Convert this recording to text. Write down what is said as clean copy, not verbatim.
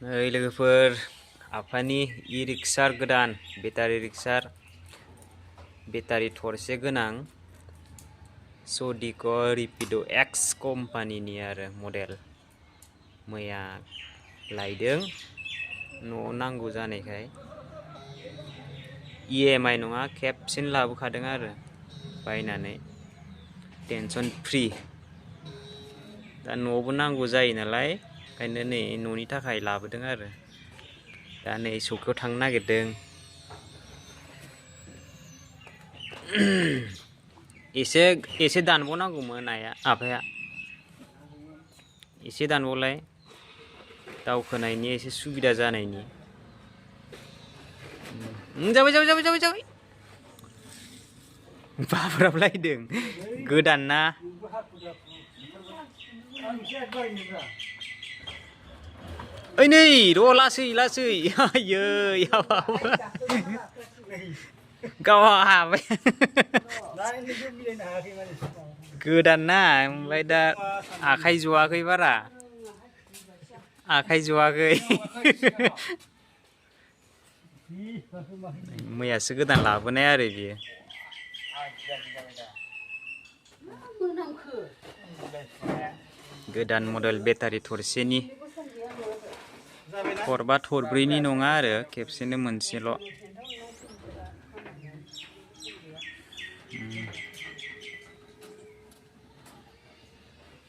नै लोगोफोर आफानि इ-रिक्सार गोदान बेटारि रिक्सार बेटारि थरसे गोनां सदिक रेपिड' एक्स कम्पानिनि आरो मडेल मैया लायदों न'आव नांगौ जानायखाय EMI नङा खेबसेनो लाबोखादों आरो बायनानै टेनसन फ्रि दा न'आवबो नांगौ जायो नालाय ओंखायनो नै न'नि थाखाय लाबोदों आरो दा नै सौखायाव थांनो नागिरदों एसे दानबावनांगौमोन आफाया एसे दानबावलाय दावखोनायनि एसे सुबिदा जानायनि जाबाय बाब्राबलायदों गोदान ना ओइ नै र' लासै आयै गावहा हाबाय गोदान ना ओमफ्राय दा आखाइ जवाखै बारा मैयासो गोदान लाबोनाय आरो बियो गोदान मडेल बेटारि थरसेनि थरबा थरब्रैनि नङा आरो खेबसेनो मोनसेल'